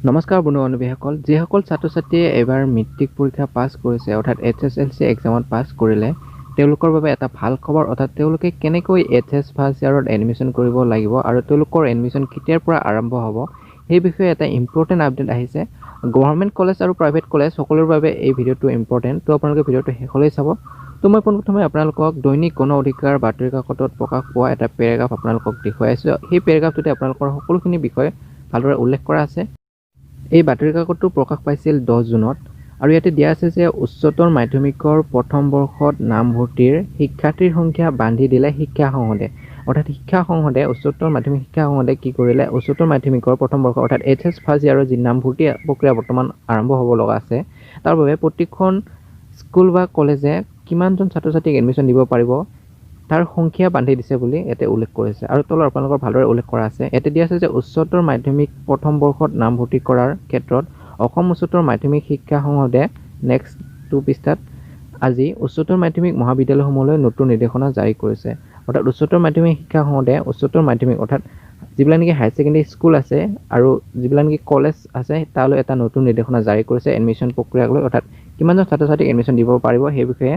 নমস্কাৰ বন্ধু বান্ধৱীসকল, যিসকল ছাত্ৰ ছাত্ৰীয়ে এইবাৰ মেট্ৰিক পৰীক্ষা পাছ কৰিছে, অৰ্থাৎ এইচএছএলচি এক্সামত পাছ কৰিলে, তেওঁলোকৰ বাবে এটা ভাল খবৰ। অৰ্থাৎ তেওঁলোকে কেনেকৈ এইচএছ ফাৰ্ষ্ট ইয়াৰত এডমিশ্যন কৰিব লাগিব আৰু তেওঁলোকৰ এডমিশ্যন কেতিয়াৰ পৰা আৰম্ভ হ'ব, সেই বিষয়ে এটা ইম্পৰ্টেণ্ট আপডেট আহিছে। গভৰ্ণমেণ্ট কলেজ আৰু প্ৰাইভেট কলেজ সকলোৰে বাবে এই ভিডিঅ'টো ইম্পৰ্টেণ্ট। তো আপোনালোকে ভিডিঅ'টো শেষলৈ চাব। তো মই পোনপ্ৰথমে আপোনালোকক দৈনিক গণ অধিকাৰ বাতৰি কাকতত প্ৰকাশ পোৱা এটা পেৰাগ্ৰাফ আপোনালোকক দেখুৱাই আছোঁ। সেই পেৰাগ্ৰাফটোতে আপোনালোকৰ সকলোখিনি বিষয় ভালদৰে উল্লেখ কৰা আছে। এই বাতৰি কাকতটো প্ৰকাশ পাইছিল 10 জুনত আৰু ইয়াতে দিয়া আছে যে উচ্চতৰ মাধ্যমিকৰ প্ৰথম বৰ্ষত নামভৰ্তিৰ শিক্ষাৰ্থীৰ সংখ্যা বান্ধি দিলে শিক্ষা সংসদে। অৰ্থাৎ শিক্ষা সংসদে, উচ্চতৰ মাধ্যমিক শিক্ষা সংসদে কি কৰিলে? উচ্চতৰ মাধ্যমিকৰ প্ৰথম বৰ্ষ, অৰ্থাৎ এইচএছ ফাৰ্ষ্ট ইয়াৰৰ যি নামভৰ্তি প্ৰক্ৰিয়া বৰ্তমান আৰম্ভ হ'ব লগা আছে, তাৰ বাবে প্ৰতিখন স্কুল বা কলেজে কিমানজন ছাত্ৰ ছাত্ৰীক এডমিশ্যন দিব পাৰিব, তাৰ সংখ্যা বান্ধি দিছে বুলি ইয়াতে উল্লেখ কৰিছে। আৰু তলত আপোনালোকৰ ভালদৰে উল্লেখ কৰা আছে। ইয়াতে দিয়া আছে যে উচ্চতৰ মাধ্যমিক প্ৰথম বৰ্ষত নামভৰ্তি কৰাৰ ক্ষেত্ৰত অসম উচ্চতৰ মাধ্যমিক শিক্ষা সংসদে নেক্সট টু পৃষ্ঠাত আজি উচ্চতৰ মাধ্যমিক মহাবিদ্যালয়সমূহলৈ নতুন নিৰ্দেশনা জাৰি কৰিছে। অৰ্থাৎ উচ্চতৰ মাধ্যমিক শিক্ষা সংসদে উচ্চতৰ মাধ্যমিক, অৰ্থাৎ যিবিলাক নেকি হায়াৰ ছেকেণ্ডেৰী স্কুল আছে আৰু যিবিলাক নেকি কলেজ আছে, তালৈ এটা নতুন নিৰ্দেশনা জাৰি কৰিছে এডমিশ্যন প্ৰক্ৰিয়াক লৈ, অৰ্থাৎ কিমানজন ছাত্ৰ ছাত্ৰীক এডমিশ্যন দিব পাৰিব সেই বিষয়ে।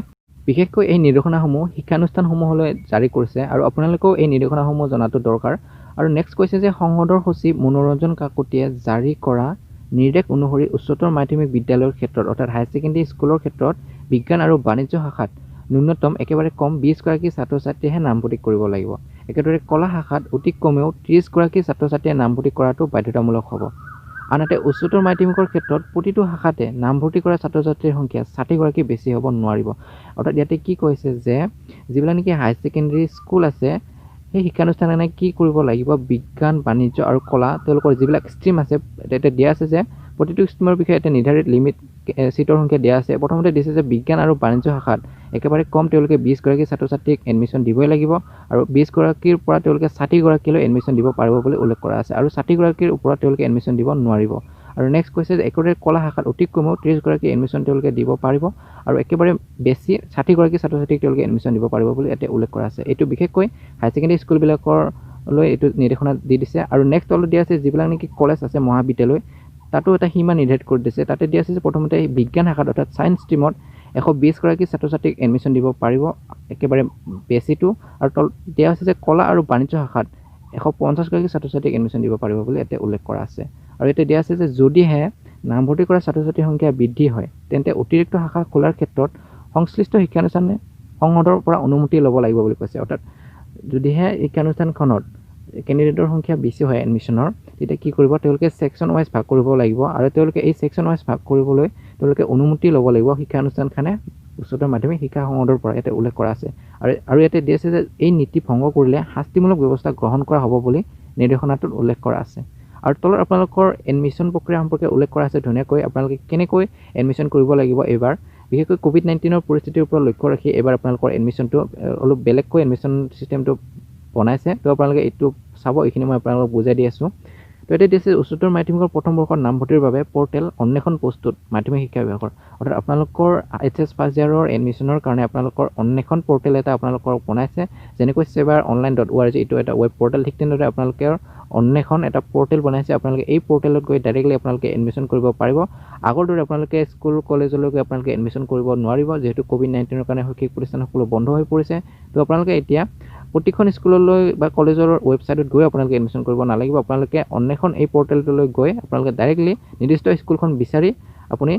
বিশেষকৈ এই নিৰ্দেশনাসমূহ শিক্ষানুষ্ঠানসমূহলৈ জাৰি কৰিছে আৰু আপোনালোকেও এই নিৰ্দেশনাসমূহ জনাটো দৰকাৰ। আৰু নেক্সট কৈছে যে সংসদৰ সচিব মনোৰঞ্জন কাকতিয়ে জাৰি কৰা নিৰ্দেশ অনুসৰি উচ্চতৰ মাধ্যমিক বিদ্যালয়ৰ ক্ষেত্ৰত, অৰ্থাৎ হায়াৰ ছেকেণ্ডেৰী স্কুলৰ ক্ষেত্ৰত বিজ্ঞান আৰু বাণিজ্য শাখাত ন্যূনতম, একেবাৰে কম 20 গৰাকী ছাত্ৰ ছাত্ৰীয়েহে নামভৰ্তি কৰিব লাগিব। একেদৰে কলা শাখাত অতি কমেও 30 গৰাকী ছাত্ৰ ছাত্ৰীয়ে নামভৰ্তি কৰাটো বাধ্যতামূলক হ'ব। আনহাতে উচ্চতৰ মাধ্যমিকৰ ক্ষেত্ৰত প্ৰতিটো শাখাতে নামভৰ্তি কৰা ছাত্ৰ ছাত্ৰীৰ সংখ্যা 60 গৰাকী বেছি হ'ব নোৱাৰিব। অৰ্থাৎ ইয়াতে কি কৈছে যে যিবিলাক নেকি হায়াৰ ছেকেণ্ডেৰী স্কুল আছে, সেই শিক্ষানুষ্ঠানে কি কৰিব লাগিব? বিজ্ঞান, বাণিজ্য আৰু কলা, তেওঁলোকৰ যিবিলাক ষ্ট্ৰীম আছে, এতিয়া দিয়া আছে যে প্ৰতিটো ষ্ট্ৰীমৰ বিষয়ে এটা নিৰ্ধাৰিত লিমিট ছিটৰ সংখ্যা দিয়া আছে। প্ৰথমতে দিছে যে বিজ্ঞান আৰু বাণিজ্য শাখাত একেবাৰে কম তেওঁলোকে 20 গৰাকী ছাত্ৰ ছাত্ৰীক এডমিশ্যন দিবই লাগিব আৰু 20 গৰাকীৰ পৰা তেওঁলোকে 60 গৰাকীলৈ এডমিশ্যন দিব পাৰিব বুলি উল্লেখ কৰা আছে আৰু 60 গৰাকীৰ ওপৰত তেওঁলোকে এডমিশ্যন দিব নোৱাৰিব। আৰু নেক্সট কৈছে যে একেদৰে কলা শাখাত অতি কমেও 30 গৰাকী এডমিশ্যন তেওঁলোকে দিব পাৰিব আৰু একেবাৰে বেছি 60 গৰাকী ছাত্ৰ ছাত্ৰীক তেওঁলোকে এডমিশ্যন দিব পাৰিব বুলি ইয়াতে উল্লেখ কৰা আছে। এইটো বিশেষকৈ হায়াৰ ছেকেণ্ডেৰী স্কুলবিলাকৰলৈ এইটো নিৰ্দেশনা দি দিছে। আৰু নেক্সট তলত দিয়া আছে, যিবিলাক নেকি কলেজ আছে, মহাবিদ্যালয়, তাতো এটা সীমা নিৰ্ধাৰিত কৰি দিছে। তাতে দিয়া আছে যে প্ৰথমতে বিজ্ঞান শাখাত, অৰ্থাৎ ছায়েন্স ষ্ট্ৰীমত 120 গৰাকী ছাত্ৰ ছাত্ৰীক এডমিশ্যন দিব পাৰিব একেবাৰে বেছিটো। আৰু তলত দিয়া আছে যে কলা আৰু বাণিজ্য শাখাত 150 গৰাকী ছাত্ৰ ছাত্ৰীক এডমিশ্যন দিব পাৰিব বুলি ইয়াতে উল্লেখ কৰা আছে। আৰু ইয়াতে দিয়া আছে যে যদিহে নামভৰ্তি কৰা ছাত্ৰ ছাত্ৰীৰ সংখ্যা বৃদ্ধি হয়, তেন্তে অতিৰিক্ত শাখা খোলাৰ ক্ষেত্ৰত সংশ্লিষ্ট শিক্ষানুষ্ঠানে সংসদৰ পৰা অনুমতি ল'ব লাগিব বুলি কৈছে। অৰ্থাৎ যদিহে শিক্ষানুষ্ঠানখনত কেণ্ডিডেটৰ সংখ্যা বেছি হয় এডমিশ্যনৰ, তেতিয়া কি কৰিব তেওঁলোকে? ছেকশ্যন ৱাইজ ভাগ কৰিব লাগিব আৰু তেওঁলোকে এই ছেকশ্যন ৱাইজ ভাগ কৰিবলৈ তেওঁলোকে অনুমতি ল'ব লাগিব শিক্ষানুষ্ঠানখনে উচ্চতৰ মাধ্যমিক শিক্ষা সংসদৰ পৰা, ইয়াতে উল্লেখ কৰা আছে। আৰু ইয়াতে দি আছে যে এই নীতি ভংগ কৰিলে শাস্তিমূলক ব্যৱস্থা গ্ৰহণ কৰা হ'ব বুলি নিৰ্দেশনাটোত উল্লেখ কৰা আছে। আৰু তলত আপোনালোকৰ এডমিশ্যন প্ৰক্ৰিয়া সম্পৰ্কে উল্লেখ কৰা আছে ধুনীয়াকৈ, আপোনালোকে কেনেকৈ এডমিশ্যন কৰিব লাগিব এইবাৰ। বিশেষকৈ ক'ভিড-19ৰ পৰিস্থিতিৰ ওপৰত লক্ষ্য ৰাখি এইবাৰ আপোনালোকৰ এডমিশ্যনটো অলপ বেলেগকৈ এডমিশ্যন ছিষ্টেমটো বনাইছে। তো আপোনালোকে এইটো চাব, এইখিনি মই আপোনালোকক বুজাই দি আছোঁ। তো এতিয়া দিছে, উচ্চতৰ মাধ্যমিকৰ প্ৰথম বৰ্ষত নামভৰ্তিৰ বাবে পৰ্টেল অন্বেষণ প্ৰস্তুত মাধ্যমিক শিক্ষা বিভাগৰ। অৰ্থাৎ আপোনালোকৰ এইচএছ ফাৰ্ষ্ট ইয়াৰৰ এডমিশ্যনৰ কাৰণে আপোনালোকৰ অন্বেষণ পৰ্টেল এটা আপোনালোকৰ বনাইছে। যেনেকৈ ছেবাৰ অনলাইন.org, এইটো এটা ৱেব পৰ্টেল, ঠিক তেনেদৰে আপোনালোকে অন্বেষণ এটা পৰ্টেল বনাইছে। আপোনালোকে এই পৰ্টেলত গৈ ডাইৰেক্টলি আপোনালোকে এডমিশ্যন কৰিব পাৰিব। আগৰ দৰে আপোনালোকে স্কুল কলেজলৈ গৈ আপোনালোকে এডমিশ্যন কৰিব নোৱাৰিব, যিহেতু ক'ভিড-19ৰ কাৰণে শৈক্ষিক প্ৰতিষ্ঠান সকলো বন্ধ হৈ পৰিছে। তো আপোনালোকে এতিয়া প্ৰতিখন স্কুললৈ বা কলেজৰ ৱেবছাইটত গৈ আপোনালোকে এডমিশ্যন কৰিব নালাগিব। আপোনালোকে অন্বেষণ এই পৰ্টেলটোলৈ গৈ আপোনালোকে ডাইৰেক্টলি নিৰ্দিষ্ট স্কুলখন বিচাৰি আপুনি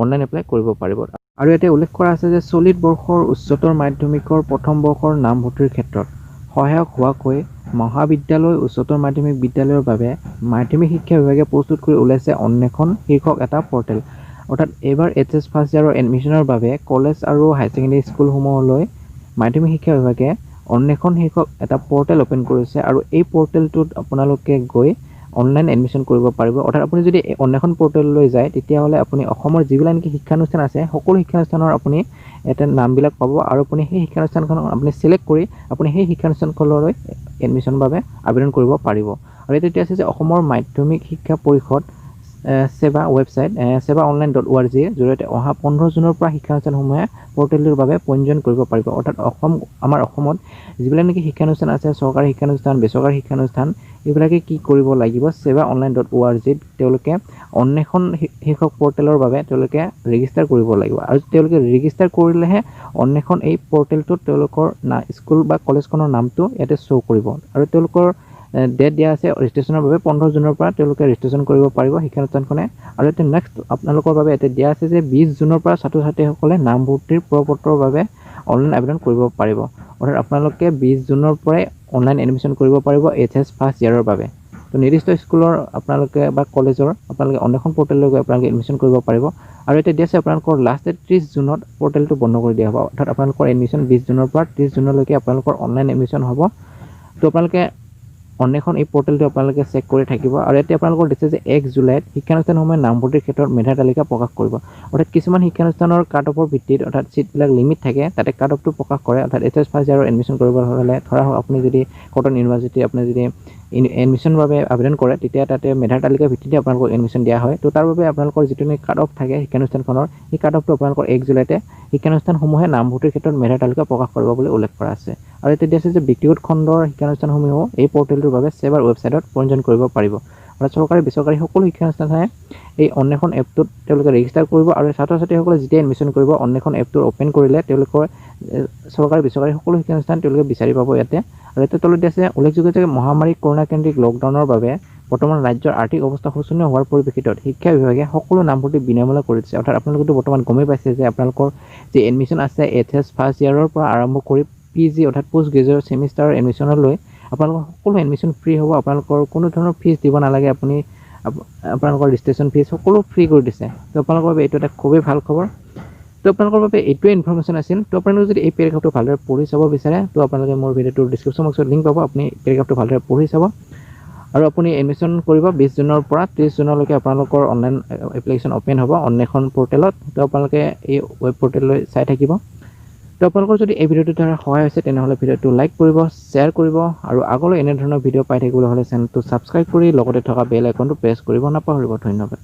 অনলাইন এপ্লাই কৰিব পাৰিব। আৰু ইয়াতে উল্লেখ কৰা আছে যে চলিত বৰ্ষৰ উচ্চতৰ মাধ্যমিকৰ প্ৰথম বৰ্ষৰ নামভৰ্তিৰ ক্ষেত্ৰত সহায়ক হোৱাকৈ মহাবিদ্যালয়, উচ্চতৰ মাধ্যমিক বিদ্যালয়ৰ বাবে মাধ্যমিক শিক্ষা বিভাগে প্ৰস্তুত কৰি উলিয়াইছে অন্বেষণ শীৰ্ষক এটা পৰ্টেল। অৰ্থাৎ এইবাৰ এইচএছ ফাৰ্ষ্ট ইয়াৰৰ এডমিশ্যনৰ বাবে কলেজ আৰু হায়াৰ ছেকেণ্ডেৰী স্কুলসমূহলৈ মাধ্যমিক শিক্ষা বিভাগে অন্বেষণ শীৰ্ষক এটা পৰ্টেল অ'পেন কৰিছে আৰু এই পৰ্টেলটোত আপোনালোকে গৈ অনলাইন এডমিশ্যন কৰিব পাৰিব। অৰ্থাৎ আপুনি যদি এই অন্বেষণ পৰ্টেললৈ যায়, তেতিয়াহ'লে আপুনি অসমৰ যিবিলাক নেকি শিক্ষানুষ্ঠান আছে, সকলো শিক্ষানুষ্ঠানৰ আপুনি ইয়াতে নামবিলাক পাব আৰু আপুনি সেই শিক্ষানুষ্ঠানখনক আপুনি চিলেক্ট কৰি আপুনি সেই শিক্ষানুষ্ঠানখনলৈ এডমিশ্যনৰ বাবে আবেদন কৰিব পাৰিব। আৰু এতিয়া আছে যে অসমৰ মাধ্যমিক শিক্ষা পৰিষদ SEBA website SEBA online dot O R zero জৰিয়তে অহা 15 জুনৰ পৰা শিক্ষানুষ্ঠানসমূহে পৰ্টেলটোৰ বাবে পঞ্জীয়ন কৰিব পাৰিব। অৰ্থাৎ আমাৰ অসমত যিবিলাক নেকি শিক্ষানুষ্ঠান আছে, চৰকাৰী শিক্ষানুষ্ঠান, বেচৰকাৰী শিক্ষানুষ্ঠান, এইবিলাকে কি কৰিব লাগিব, SEBA online dot O R জিত তেওঁলোকে অন্বেষণ শীৰ্ষক পৰ্টেলৰ বাবে তেওঁলোকে ৰেজিষ্টাৰ কৰিব লাগিব। আৰু তেওঁলোকে ৰেজিষ্টাৰ কৰিলেহে অন্বেষণ এই পৰ্টেলটোত তেওঁলোকৰ স্কুল বা কলেজখনৰ নামটো ইয়াতে শ্ব' কৰিব। আৰু তেওঁলোকৰ ডেট দিয়া আছে ৰেজিষ্ট্ৰেশ্যনৰ বাবে 15 জুনৰ পৰা তেওঁলোকে ৰেজিষ্ট্ৰেশ্যন কৰিব পাৰিব শিক্ষানুষ্ঠানখনে। আৰু এতিয়া নেক্সট আপোনালোকৰ বাবে ইয়াতে দিয়া আছে যে 20 জুনৰ পৰা ছাত্ৰ ছাত্ৰীসকলে নামভৰ্তিৰ প্ৰপত্ৰৰ বাবে অনলাইন আবেদন কৰিব পাৰিব। অৰ্থাৎ আপোনালোকে 20 জুনৰ পৰাই অনলাইন এডমিশ্যন কৰিব পাৰিব এইচ এছ ফাৰ্ষ্ট ইয়েৰৰ বাবে। তো নিৰ্দিষ্ট স্কুলৰ আপোনালোকে বা কলেজৰ আপোনালোকে অন্বেষণ পৰ্টেললৈ গৈ আপোনালোকে এডমিশ্যন কৰিব পাৰিব। আৰু এতিয়া দিয়া আছে আপোনালোকৰ লাষ্ট ডেট 30 জুনত পৰ্টেলটো বন্ধ কৰি দিয়া হ'ব। অৰ্থাৎ আপোনালোকৰ এডমিশ্যন 20 জুনৰ পৰা 30 জুনলৈকে আপোনালোকৰ অনলাইন এডমিশ্যন হ'ব। তো আপোনালোকে অন্বেষণ এই পৰ্টেলটো আপোনালোকে চেক কৰি থাকিব। আৰু এতিয়া আপোনালোকৰ দিছে যে 1 জুলাইত শিক্ষানুষ্ঠানসমূহে নামভৰ্তিৰ ক্ষেত্ৰত মেধা তালিকা প্ৰকাশ কৰিব। অৰ্থাৎ কিছুমান শিক্ষানুষ্ঠানৰ কাট অফৰ ভিত্তিত, অৰ্থাৎ ছিটবিলাক লিমিট থাকে, তাতে কাট অফটো প্ৰকাশ কৰে। অৰ্থাৎ এইচ এছ ফাৰ্ষ্ট ইয়াৰৰ এডমিশ্যন কৰিব হ'লে, ধৰা হওক আপুনি যদি কটন ইউনিভাৰ্চিটি আপুনি যদি এডমিশ্যনৰ বাবে আবেদন কৰে, তেতিয়া তাতে মেধাৰ তালিকাৰ ভিত্তিতে আপোনালোকক এডমিশ্যন দিয়া হয়। তো তাৰ বাবে আপোনালোকৰ যিটো নেকি কাট অফ থাকে শিক্ষানুষ্ঠানখনৰ, সেই কাট অফটো আপোনালোকৰ 1 জুলাইতে শিক্ষানুষ্ঠানসমূহে নামভৰ্তিৰ ক্ষেত্ৰত মেধাৰ তালিকা প্ৰকাশ কৰিব বুলি উল্লেখ কৰা আছে। আৰু এতিয়া দিয়া আছে যে ব্যক্তিগত খণ্ডৰ শিক্ষানুষ্ঠানসমূহেও এই পৰ্টেলটোৰ বাবে ছেবাৰ ৱেবছাইটত পঞ্জীয়ন কৰিব পাৰিব। অৰ্থাৎ চৰকাৰী বেচৰকাৰী সকলো শিক্ষানুষ্ঠানে এই অন্বেষণ এপটোত তেওঁলোকে ৰেজিষ্টাৰ কৰিব। আৰু ছাত্ৰ ছাত্ৰীসকলে যেতিয়া এডমিশ্যন কৰিব, অন্বেষণ এপটো অ'পেন কৰিলে তেওঁলোকৰ চৰকাৰী বেচৰকাৰী সকলো শিক্ষানুষ্ঠান তেওঁলোকে বিচাৰি পাব ইয়াতে। আৰু এতিয়া তলত দিয়া আছে উল্লেখযোগ্য যে মহামাৰী কৰোণা কেন্দ্ৰিক লকডাউনৰ বাবে বৰ্তমান ৰাজ্যৰ আৰ্থিক অৱস্থা শোচনীয় হোৱাৰ পৰিপ্ৰেক্ষিতত শিক্ষা বিভাগে সকলো নামভৰ্তি বিনামূলীয়া কৰি দিছে। অৰ্থাৎ আপোনালোকেতো বৰ্তমান গমেই পাইছে যে আপোনালোকৰ যি এডমিশ্যন আছে এইচ এছ ফাৰ্ষ্ট ইয়েৰৰ পৰা আৰম্ভ কৰি পি জি অৰ্থাৎ পষ্ট গ্ৰেজুৱেট ছেমিষ্টাৰৰ এডমিশ্যনলৈ আপোনালোকৰ সকলো এডমিশ্যন ফ্ৰী হ'ব। আপোনালোকৰ কোনো ধৰণৰ ফিজ দিব নালাগে, আপোনালোকৰ ৰেজিষ্ট্ৰেশ্যন ফিজ সকলো ফ্ৰী কৰি দিছে। তো আপোনালোকৰ বাবে এইটো এটা খুবেই ভাল খবৰ। তো আপোনালোকৰ বাবে এইটোৱে ইনফৰমেশ্যন আছিল। তো আপোনালোকে যদি এই পেৰাগ্ৰাফটো ভালদৰে পঢ়ি চাব বিচাৰে, তো আপোনালোকে মোৰ ভিডিঅ'টোৰ ডিছক্ৰিপশ্যন বক্সত লিংক পাব, আপুনি পেৰাগ্ৰাফটো ভালদৰে পঢ়ি চাব। আৰু আপুনি এডমিশ্যন কৰিব 20 জুনৰ পৰা 30 জুনলৈকে আপোনালোকৰ অনলাইন এপ্লিকেশ্যন অ'পেন হ'ব অন্বেষণ পৰ্টেলত। তো আপোনালোকে এই ৱেব পৰ্টেললৈ চাই থাকিব। তো আপোনালোকৰ যদি এই ভিডিঅ'টোৰ দ্বাৰা সহায় হৈছে, তেনেহ'লে ভিডিঅ'টো লাইক কৰিব, শ্বেয়াৰ কৰিব আৰু আগলৈ এনেধৰণৰ ভিডিঅ' পাই থাকিবলৈ হ'লে চেনেলটো ছাবস্ক্ৰাইব কৰি লগতে থকা বেল আইকনটো প্ৰেছ কৰিব নাপাহৰিব। ধন্যবাদ।